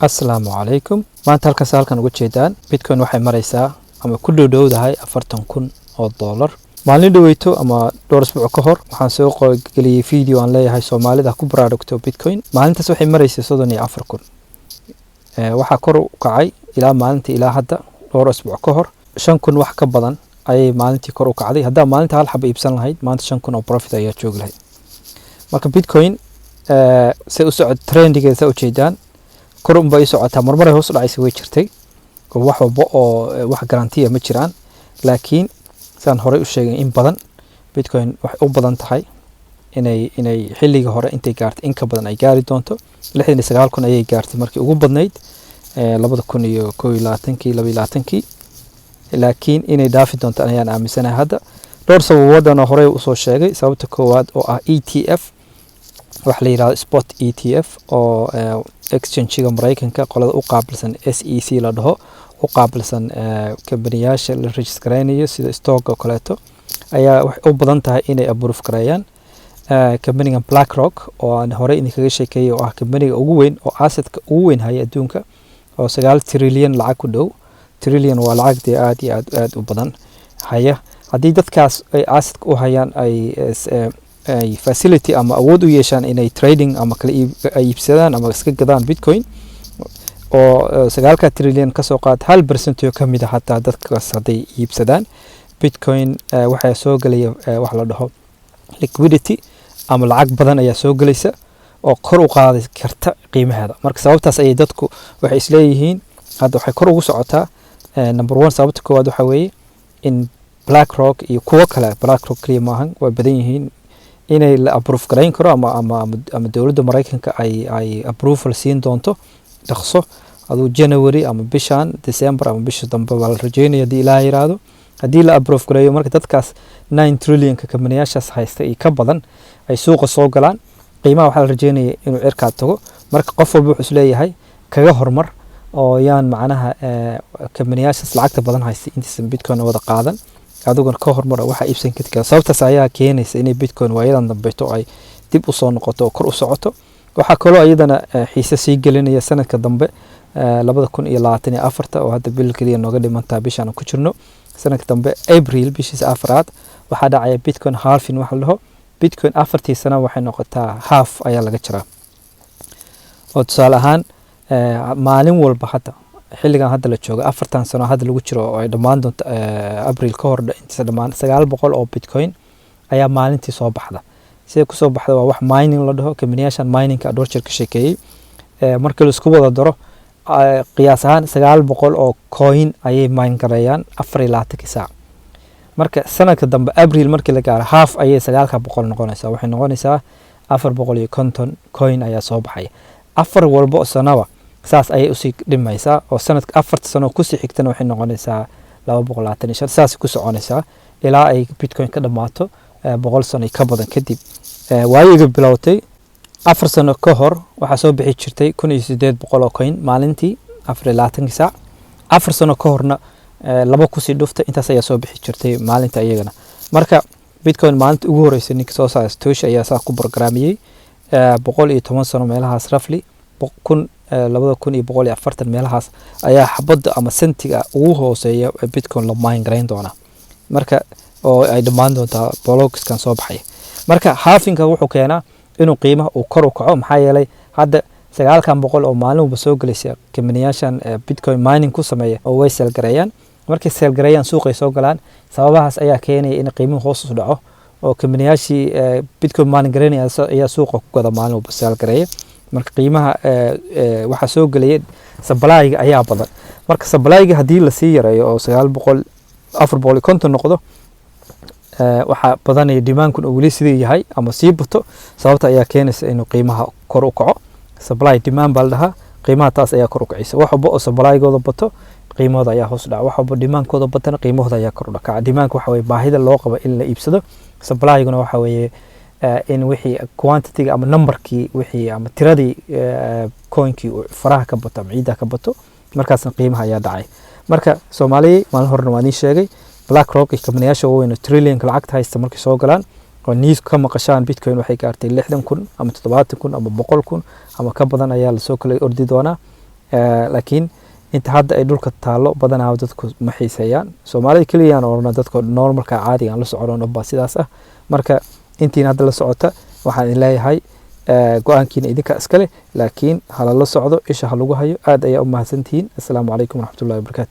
Asalaamu calaykum. Maanta halkaas halkan uga jeedaan Bitcoin waxay maraysaa ama ku dhowdhowdahay $40,000. Maalin dhaweyto ama dhowr isbuuc ka hor waxaan soo geliyey video aan leeyahay Soomaalida ku baraarugto Bitcoin. Maalintaas waxay maraysay 34,000. Waxaa kor u kacay ilaa maalinta ilaa hadda, dhowr isbuuc ka hor, 5,000 wax ka badan ayay maalintii kor u kacday. Haddaa maalinta hal xaba iibsan lahayd, maanta 5,000 oo profit ayaa joogi lahayd. Marka Bitcoin say u socod, trendigeeda saa ujeedaan, kor unbay u socotaa. Marmaray hoos u dhacaysa way jirtay, oo wax walba oo wax guarantee ah ma jiraan, laakiin saan horey u sheegay in badan, Bitcoin waxay u badan tahay inay xilliga hore intay gaartay in ka badan ay gaari doonto. 69,000 ayay gaartay markii ugu badnayd 2021-kii, 22-kii, laakiin inay dhaafi doonto ayaan aaminsanahay hadda, dhowr sababoodana horey usoo sheegay. Sababta koowaad oo ah ETF, waxa la yidhahdo spot ETF, oo exchange-ga Mareykanka qolada u qaabilsan SEC la dhaho, u qaabilsan kambaniyaasha la register-eynayo sida stock oo kaleeto, ayaa waxay u badan tahay inay approve gareeyaan kambaniga BlackRock oo aan horey idinkaga sheekeeyey, oo ah kambaniga ugu weyn oo assetka ugu weyn haya adduunka, oo 9 trilyan lacag ku dhow. Trillion waa lacag dee aad iyo aad aad u badan haya. Haddii dadkaas ay assetka u hayaan ay facility ama awood u yeeshaan inay trading ama kala ay iibsadaan ama iska gadaan Bitcoin, oo 9-ka trilyan kasoo qaad 1% oo kamid a xataa dadkaas hadday iibsadaan Bitcoin, waxaa soo gelaya wax la dhaho liquidity ama lacag badan ayaa soo gelaysa oo kor u qaadi karta qiimaheeda. Marka sababtaas ayay dadku waxay isleeyihiin hadda waxay kor ugu socotaa. Number one, sababta koowaad waxaa weeye in BlackRock iyo kuwo kale, BlackRock keliya maahan, way badan yihiin, inay la approve garayn karo ama dowladda Maraykanka ay approval siin doonto dhaqso, aduu January ama bishan December ama bisha dambe baa la rajeynaya, haddii Ilaah yiraahdo. Haddii la approve gareeyo, marka dadkaas 9 trillionka kambaniyaashaas haysta iyo ka badan ay suuqa soo galaan, qiimaha waxaa la rajeynaya inuu cirkaa tago. Marka qof walba wuxuu isleeyahay kaga hormar oo yaan macnaha kambaniyaashaas lacagta badan haysta intiisan Bitcoin wada qaadan, adiguna ka hormar oo waxaa iibsan karti. Sababtaas ayaa keenaysa inay Bitcoin waayadan dambeeto ay dib usoo noqoto oo kor u socoto. Waxaa kaloo iyadana xiise sii gelinaya sanadka dambe, 2024-ta, oo hadda bil keliya nooga dhimantaa bishaan ku jirno. Sanadka dambe April bishiisa afraad waxaa dhacaya Bitcoin halving waxa la dhaho. Bitcoin afartii sano waxay noqotaa half ayaa laga jiraa, oo tusaale ahaan maalin walba hadda xilligan hadda la joogo, 4-tan sano hadda lagu jiro oo ay dhammaan doonto Abril ka hor intiisa dhammaan, 900 oo Bitcoin ayaa maalintii soo baxda. Sida kusoo baxda waa wax mining la dhaho, kambaniyaashan miningka dhowr jeer ka sheekeeyey. Markii laisku wada daro, qiyaas ahaan 900 oo coin ayay mine gareeyaan 24-kii saac. Marka sanadka dambe Abril markii la gaaro, half ayay 9-ka boqol noqonaysaa. Waxay noqonaysaa 450 coin ayaa soo baxaya. Afar walba oo sanaba saas ayay usii dhimaysaa, oo sanadka 4-ta sano kusii xigtana waxay noqonaysaa 225. Saasay ku soconaysaa ilaa ay Bitcoin ka dhammaato 100 sano iyo ka badan kadib. Waayiga bilowtay 4 sano ka hor waxaa soo bixi jirtay 1800 oo coin maalintii 24-kii saac. 4 sano ka horna laba kusii dhufta intaas ayaa soo bixi jirtay maalinta iyagana. Marka Bitcoin maalinta ugu horeysay ninka soo saaray Satoshi ayaa saa ku programiyey. 110 sano meelahaas, roughly kun 2140 meelahaas ayaa xabadda ama sentiga ugu hooseeya ee Bitcoin la mine garayn doonaa, marka oo ay dhammaan doontaa blockskan soo baxaya. Marka halvingka wuxuu keenaa inuu qiimaha uu kor u kaco, maxaa yeelay hadda 9-kan boqol oo maalin walba soo gelaysa kambaniyaashan Bitcoin mining ku sameeya oo way sell gareeyaan. Markay sell gareeyaan, suuqay soo galaan. Sababahaas ayaa keenaya in qiimuhu hoos u dhaco, oo kambaniyaashii Bitcoin mining gareynaya ayaa suuqa ku gada, maalin walba sell gareeya. Marka qiimaha waxaa soo gelaya supplyga ayaa badan. Marka supplyga haddii lasii yareeyo oo 900, 450 noqdo, waxaa badanaya demandkun oo weli sidii yahay ama sii bato. Sababta ayaa keenaysa inuu qiimaha kor u kaco. Supply demand baa la dhahaa. Qiimaha taas ayaa kor u kacaysa. Wax walba oo supplygooda bato, qiimahooda ayaa hoos u dhaca. Wax walba demandkooda batana, qiimahooda ayaa kor u dhakaca. Demandka waxa weye baahida loo qabo in la iibsado. Supplyguna waxa weeye in wixii quantity-ga ama numberkii wixii ama tiradii coinkii uu faraha ka bato ama ciidda ka bato, markaasna qiimaha ayaa dhacay. Marka Soomaaliya, maalin horena waan idiin sheegay, BlackRock iyo kambaniyaasha waaweyn oo trillionka lacagta haysta markay soo galaan oo news ka maqashaan Bitcoin waxay gaartay 60,000 ama 70,000 ama 100,000 ama ka badan ayaa lasoo kala ordi doonaa. Laakiin inta hadda ay dhulka taallo, badanaa dadku ma xiiseeyaan. Soomaalida keliyaan orana, dadka normalka caadiga aan la socono baa sidaas ah. Marka intiin hadda la socota, waxaan idin leeyahay go-aankiina idinka iskale, laakiin hala la socdo, isha ha lagu hayo. Aad ayaa u mahadsantihiin. Assalaamu calaykum waraxmatullahi wabarakatu.